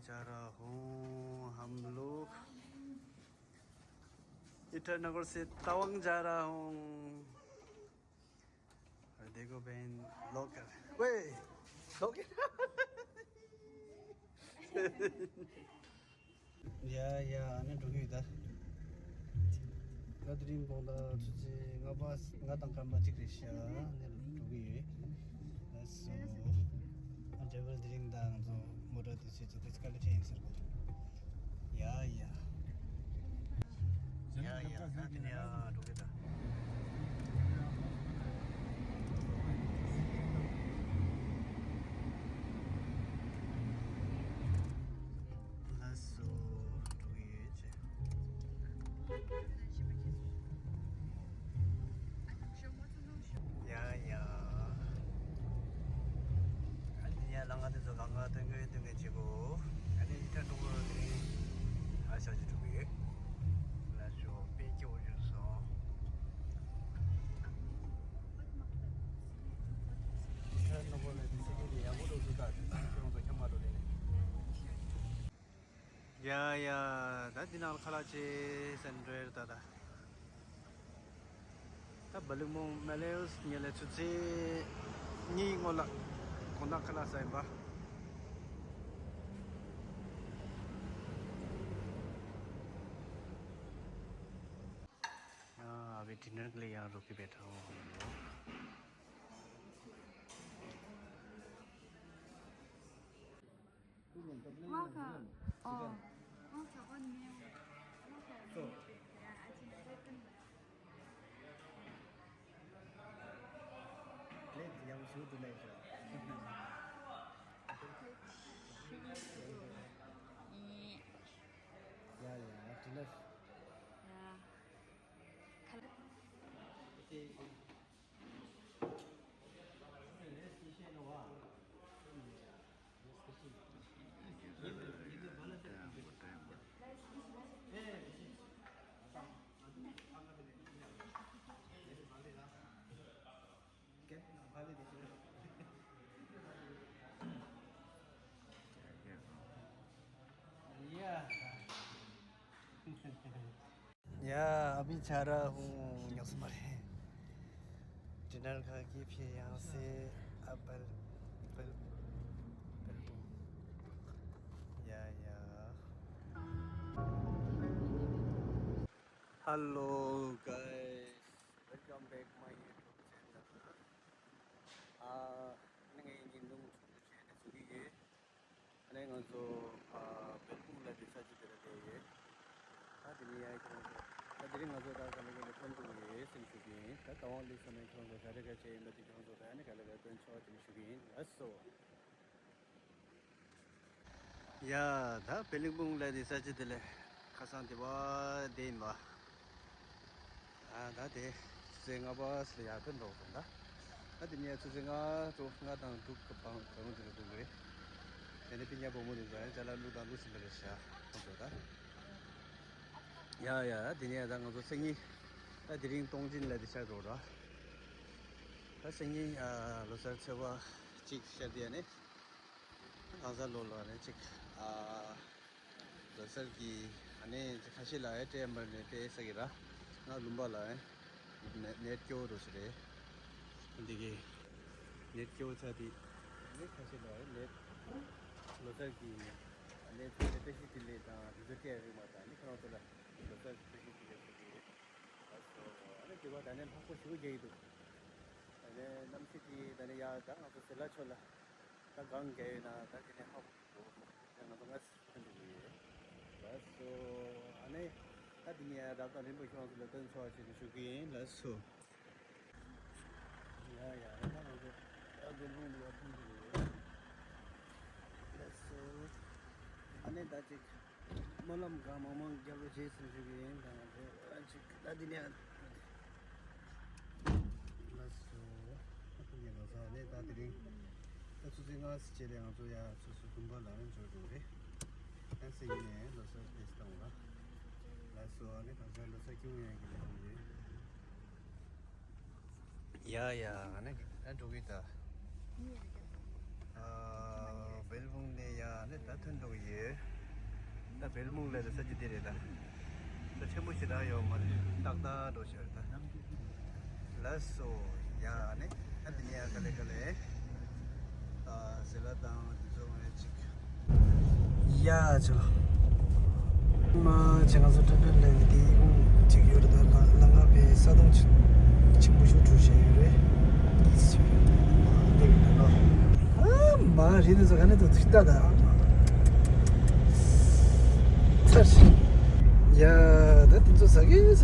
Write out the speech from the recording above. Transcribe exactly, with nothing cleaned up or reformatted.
जा रहा हूँ हम लोग। इटानगर से तवांग जा रहा हूँ। और देखो बहन, लोकल। वे, लोकल। ཡ་ཡ། ཨ་ནི་འགྲོ་གི་ཡོད་ད། ད་དེ་རིང་དགོང་དག་ཆུ་ཚོད་ལྔ་པ་ལྔ་དང་སྐར་མ་གཅིག་རེད་ཤག་ཨ་ནི་འགྲོ་གི་ཡོད། ལགས་སོ། ཨ་འདྲ་བར་དེ་རིང་ད་ང་ཚོ་མོ་ཊ་དེ་ཚོའི་ཚོ་དེ་ཚོ་དཀའ་ལས་འཕྲད་ཡིན་ཟེར་གོ། ཡ་ཡ། ཡ་ཡ། ད་དེ་ནས་ཨ་འགྲོ་གི་ད། ལགས་སོ། འགྲོ་གི་ཡོད་ཅེ། ཡ་ཡ། ཨ་ནི་ཡ་ལ་ང་དེ་ཚོ་གང་ག་སྟོན་གི་སྟོན་གི་བྱེད་གོ། ཨ་ནི་ཨི་ཐན་འགྲོ་གི་རེད། ཨ་ཤ་ཅི་འགྲོ་གི་ཡོད། ལ་ཤོ་པེ་ཀྱི་འོ་ཡོད་སོ། ཨི་ཐན་འགྲོ་གི་ལ་དེ་སི་ཀི་དེ་ཡག་པོ་འགྲོ་འདུག་ད་ཁྱོད་རང་ཚོ་ཁྱམས་མ་འགྲོ་ལེ། ཡ་ཡ། ད་འདི་ནང་ལ་ཁ་ལག་ཅིག་ཟ་ནས་འགྲོ་ཡ་རེད་ད་ད། ད་བ་ལི་མོང་མ་ལེ་ཡོས་ཉེ་ལེ་ཆུ་ཚོད་གཉིས་སྔོན་ལ་དགོང་དག་ཁ་ལག་ཟ་ཡིན་པ། ཨ་བའི་ཌི་ནར་གི་ལ་ཡང་རོགས་ཀྱི་བེ་ཐང་། Welcome. Oh, welcome. Oh, yeah, I think I can. Plate yang shu tu nai sha. Yeah, yeah, dinner. Yeah. Yeah. ཡ། ཨ་བི་ཆ་ར་ཧུང་ཉོག་སི་མ་རེད། ཌི་ནར་ཁ་གི་ཕི་ཡང་སེ་ཨ་པལ་པལ་པལ་པུ། ཡ་ཡ། Hello guys, welcome back my YouTube channel. ཨ་ནི་ངའི་ཉིན་དུང་ཚོགས་འདུ་བྱས་ནས་ཚུགས་ཀྱི་ཡོད། ཨ་ནི་ང་ཚོ་ཨ་སྦེལ་ཀོབ་ལ་དེ་ས་ཆ་དེ་ལ་སླེབས་ཡོད། ད་དེ་ནས་ཡར་ཁྱེད་རང་ཚོ་ད་དེ་རིང་ང་ཚོ་ད་ག་ལེ་ག་ལེ་ཐོན་ཐུབ་ཡོད་སེམས་ཤུགས་ཡིན། ད་ད་དབང་སླེབས་སོང་ན་ཁྱེད་རང་ཚོ་ག་རེ་ག་བྱས་ཡིན་པ་དེ་ཁྱེད་རང་ཚོ་ད་ཨ་ནི་ག་ལེ་ག་སྟོན་ཆོག་སེམས་ཤུགས་ཡིན། ལགས་སོ། ཡ། ད་སྦེལ་ཀོབ་ལ་དེ་ས་ཆ་དེ་ལ་ཁ་སང་དེ་བ་དེ་ཡིན་པ། ཨ་ད་དེ་ཆུ་ཚོད་ལྔ་པ་ལ་ཡར་ཐོན་འགྲོ་སོང་ད། ཨ་དེ་ནས་ཆུ་ཚོད་ལྔ་དྲུག་ལྔ་དང་དྲུག་གི་བང་བང་དེ་ལ་འགྲོ་གི་རེད། དེ་ནས་སྤུན་ཀྱག་བུ་མོ་དེ་ཚོ་ཡང་ཅ་ལག་བླུགས་དང་བླུགས་ཟིན་པ་རེད་ཤག་ཁོང་ཚོ་ད། ཡ་ཡ། དེ་ནས་ད་ང་ཚོ་སང་ཉིན་ད་དེ་རིང་སྟོང་ཆེན་ལ་དེ་ཆགས་འགྲོ་ར། ད་སང་ཉིན་ཨ་ལོ་གསར་ཚེས་པ་གཅིག་ཤར་དེ་ཡ་ནས། གང་ཟག་ལོ་ལ་ནས་ཅིག་ཨ་ལོ་གསར་གྱི་ཨ་ནས་ཅིག་ཁ་ཤས་ལ་ཨེ་ཏྲེ་ཨམ་བར་ནས་ཏྲེ་ས་གི་ར། ང་ལུམ་པ་ལ་ཨེ་ནེ་ནེད་སྐྱོ་རོ་ཞིག་རེད། འདི་གི་ནེད་སྐྱོ་ཚ་དི་ནེད་ཁ་ཤས་ལ་ཨེ་ནེད་ལོ་གསར་གྱི་ཨ་ནས་ཚ་དི་དཔེ་ཤི་དི་ལེ་དང་རི་ཛོ་ཏི་ཨ་རི་མ་དང་ནི་ཁ་ནང་ཚོ་ལ་ལོ་གསར་དཔེ་ཤི་དི་ལེ་ས་གི་རེད། ལགས་སོ། ཨ་ནི་དེ་བ་ད་ནས་ལྷག་པོ་ཞིག་རྒྱག་གི་འདུག་ཨ་ནས་གནམ་གཤིས་དེ་ད་ནས་ཡ་ད་ང་ཚོ་ཟེར་ལ་ཆོ་ལ་ད་གང་རྒྱག་ཡོད་ན་ད་དེ་ནས་ཧ་གོ་ད་ང་ཚོ་ང་ཕན་ཐོགས་ཀྱི་ཡོད། ལགས་སོ། ཨ་ནི་ད་དེ་ནས་རབ་དང་རིམ་པ་ཁྱོད་རང་ཚོ་ལ་སྟོན་ཆོག་ཅེས་ཞུ་གི་ཡིན། ལགས་སོ། ཡ་ཡ། ད་ང་ཚོ་ད་དགོན་པ་འདི་ལ་ཐོན་གྱི་ཡོད། ལགས་སོ། ཨ་ནི་ད་ཅིག་སྨོན་ལམ་གང་མང་མང་རྒྱབ་རོགས་བྱེད་ཟེར་ཞུ་གི་ཡིན། ད་ང་ཚོ་ཨ་ཅིག་ད་འདི་ནས། ལགས་སོ། ཨ་ཁུ་ཉེ་ལོ་ཚ་ནས་ད་དེ་རིང་ད་ཆུ་ཚོད་ལྔ་ཙམ་བྱས་ཏེ་ང་ཚོ་ཡ་སོ་སོ་དགོན་པ་ལ་འབྱོར་འགྲོ་གི་རེད། ད་སེང་ཉིན་ནས་ལོ་གསར་ཕེབས་བཏང་བ། ལགས་སོ། ཨ་ནི་གང་ཟག་ལོ་གསར་སྐྱིད་པོ་ཡོང་གི་ལབ་ཡོད། ཡ་ཡ། ཨ་ནི་ད་འགྲོ་གི་ད། ཨ་སྦེལ་ཀོབ་ནས་ཡ་ཨ་ནི་ད་ཐོན་འགྲོ་གི་ཡོད། བལ་མུང་ལ་ས་ཆ་འདི་རེད་ད། ད་ཆེན་པོ་ཞེ་དྲག་ཡོད་མ་རེད། ཏག་ཏག་འགྲོ་ཤག་རེད་ད། ལགས་སོ། ཡ་ནི་ཨ་འདི་ནས་ཡང་ག་ལེ་ག་ལེ། ཨ་ཟེ་ལ་དང་འདི་ཚོ་ངས་ཅིག་ཡ་ཆོ་ལ། མ་ཆེ་ང་ཚོ་ཏྲ་ཏྲ་ལེན་གི་ཅིག་ཡོད་རེད་ད། ལ་ལ་ང་པའི་ས་དོང་ཆེན་པོ་ཞིག་གྲུ་བཞི་ཡོད་རེད། ཨ་མ་རེད་ནི་ཚོ་ག་ནས་དུ་ད་ད། ཚར་ཤི། ཡ་ད་དེ་ཚོ་ཟ་གི་ཟ་